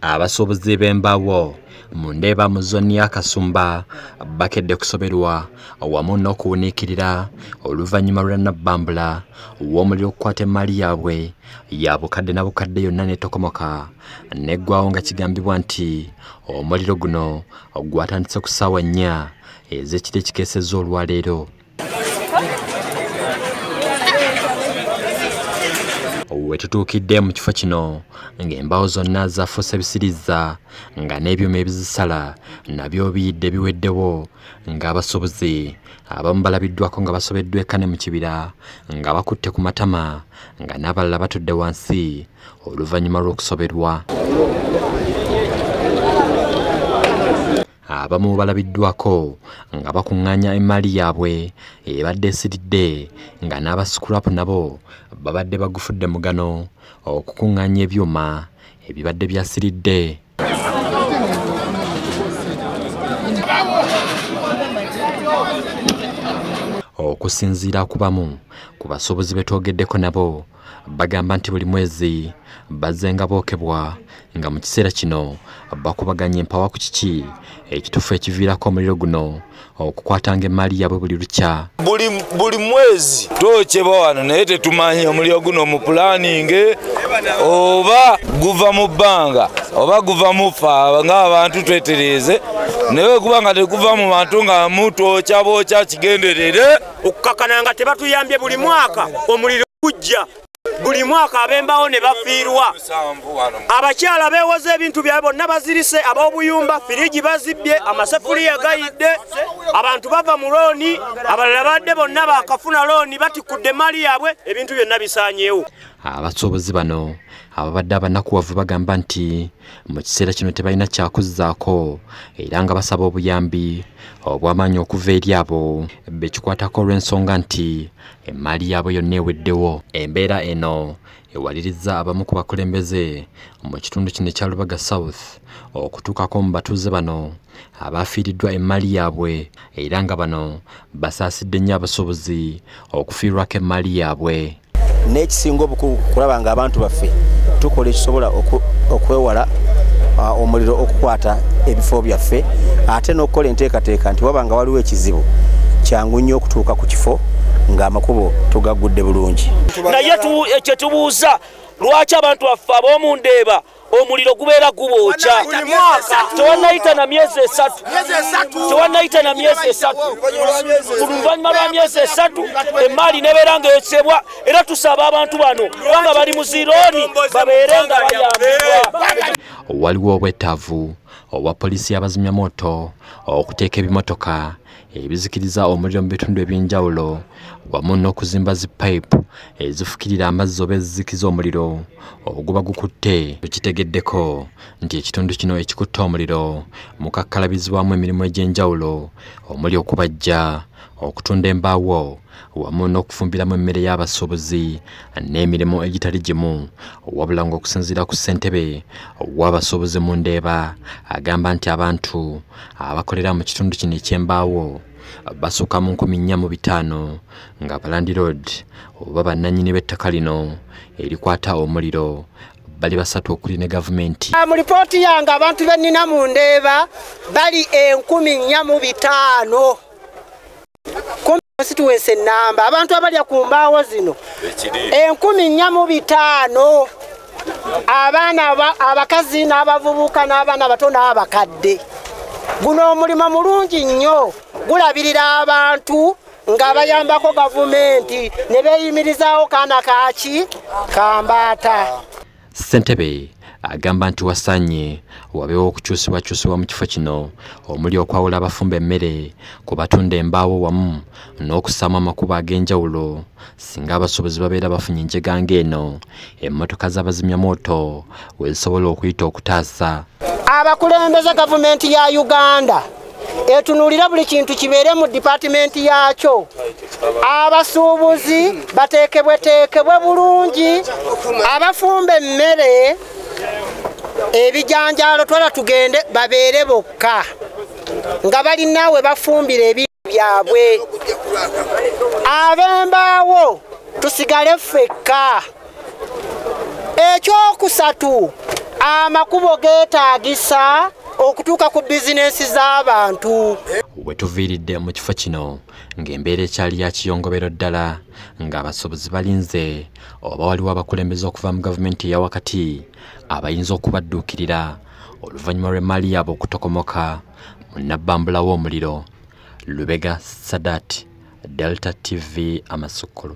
Abasuubuzi b'embaawo mu Ndeeba mu zooni ya Kasumba bakedde kusoberwa wamu n'okuwuniikirira oluvannyuma lwa Nabbambula w'omuliro okukwata emmali yaabwe ya bukadde na bukadde yonna n'etokomoka n'eggwawo, nga kigambibwa nti omuliro guno gwatandise ku ssaawa 4 ez'ekiro ekikeesezza olwaleero. We tutuukidde mu kifo kino ng'embaawo zonna zafuuse bisiriiza, nga n'ebyuma ebizisala nabyo biyidde biweddewo, ng'abasuubuzi abamu balabiddwako nga basobeddwa eka ne mu kibira nga bakutte ku matama, nga n'abalala batudde wansi oluvannyuma lw'okusoberwa. Abamu balabiddwako nga bakuŋŋaanya emmali yaabwe ebadde esiridde, nga n'abasukulapu nabo babadde bagufudde mugano okukuŋŋaanya ebyuma ebibadde byasiridde. Okusinziira ku bamu ku basuubuzi be twogeddeko nabo, bagamba nti buli mwezi bazzenga bookebwa, nga mu kiseera kino bakubaganya empawa ku kiki ekituufu ekiviirako omuliro guno okukwatanga emmali yaabwe buli lukya. Buli mwezi twokyebwa wano, naye tetumanyi omuliro guno mu pulaninge oba guva mu bbanga oba guva mu ffe ng'abantu twetereeze, naye kuba nga teguva mu bantu nga mutwokya bookya kigenderere. Okukakana nga tebatuyambye, buli mwaka omuliro gujja, buli mwaka ab'embaawo ne bafiirwa, abakyala beewoza ebintu byabwe bonna bazirise, ab'obuyumba firiji bazibbye, amasefuliya gayidde, abantu bava mu looni, abalala badde bonna baakafuna looni, batikudde emmali yaabwe, ebintu byonna bisaanyeewo. Abasuubuzi bano ababadde abanakuwavu bagamba nti mu kiseera kino tebalina kyakuzzaako, era nga basaba obuyambi obw'amaanyi okuva eri abo bekikwatako olw'ensonga nti emmali yaabwe yonna eweddewo. Embeera eno ewalirizza abamu ku bakulembeze mu kitundu kino ekya Lubaga South okutuukako mu batuuze bano abafiiriddwa emmali yaabwe, era nga bano basaasidde nnyo abasuubuzi okufiirwako emmali yaabwe. N'ekisinga obukulu kulaba nga abantu baffe tukola ekisobola okwewala omuliro okukwata ebifo byaffe, ate n'okukola enteekateeka nti waba nga waliwo ekizibu kyangu nnyo okutuuka ku kifo ng'amakubo tugagudde bulungi. Naye kyetubuuza, lwaki abantu baffe ab'omu Ndeeba omuliro gubeera gubookya? Tewannayita na myezi 3, tewannayita na myezi 3, oluvannyuma lwa myezi 3 emmali nebeera ng'eyokebwa. Era tusaba abantu bano kubanga bali mu zirooni babeere nga bayambibwa. Waliwo obwetaavu obwa poliisi y'abazimyamwoto okuteeka ebimotoka ebizikiriza omuliro mu bitundu eby'enjawulo, wamu n'okuzimba zi pipe ezifukirira amazzi oba ezizikiza omuliro oguba gukutte. Tukitegeddeko nti ekitundu kino ekikutte omuliro mukakkalabizibwamu emirimu egy'enjawulo omuli okubajja, okutunda embaawo wamu n'okufumbiramu emmere y'abasuubuzi n'emirimu egitali gimu. Wabula ng'okusinziira ku ssentebe w'abasuubuzi mu Ndeeba, agamba nti abantu abakolera mu kitundu kino eky'embaawo basukka mu 4,500, nga balandiroodi oba bannannyini b'ettaka lino erikwata omuliro bali 3 okuli ne gavumenti. Mu lipooti yange abantu be nnina mu Ndeeba bali 4,500 constituency ennamba, abantu abalya ku mbaawo zino 4,500, abaana abakazi n'abavubuka n'abaana abato n'abakadde. Guno omulimu mulungi nnyo, gulabirira abantu nga bayambako gavumenti ne beeyimirizaawo kaana kaaki kambaata. Ssentebe agamba nti wasaanye wabeewo okukyusibwakyusibwa mu kifo kino omuli okwawula abafumba emmere ku batunda embaawo wamu n'okussaamu amakubo ag'enjawulo singa abasuubuzi babeera bafunye enjega ng'eno emmotoka z'abazimyamwoto we zisobola okuyita okutaasa. Abakulembeze gavumenti ya Uganda etunuulira buli kintu kibeere mu dipaatimenti yaakyo. Abasuubuzi bateekebweteekebwe bulungi, abafumba emmere ebijanjaalo twala tugende babeere bokka nga balinaawe bafumbira ebintu byabwe, ab'embaawo tusigale ffekka. Ekyokusatu, amakubo geetaagisa okutuuka ku bizinensi z'abantu. We tuviiridde mu kifo kino ng'embeera ekyali ya kiyongobero ddala, ng'abasuubuzi balinze oba waliwo abakulembeze okuva mu gavumenti eya wakati abayinza okubadduukirira oluvannyuma lw'emmaali yaabwe okutokomoka mu nnabbambula w'omuliro. Lubega Sadat, Delta TV, Amasukulu.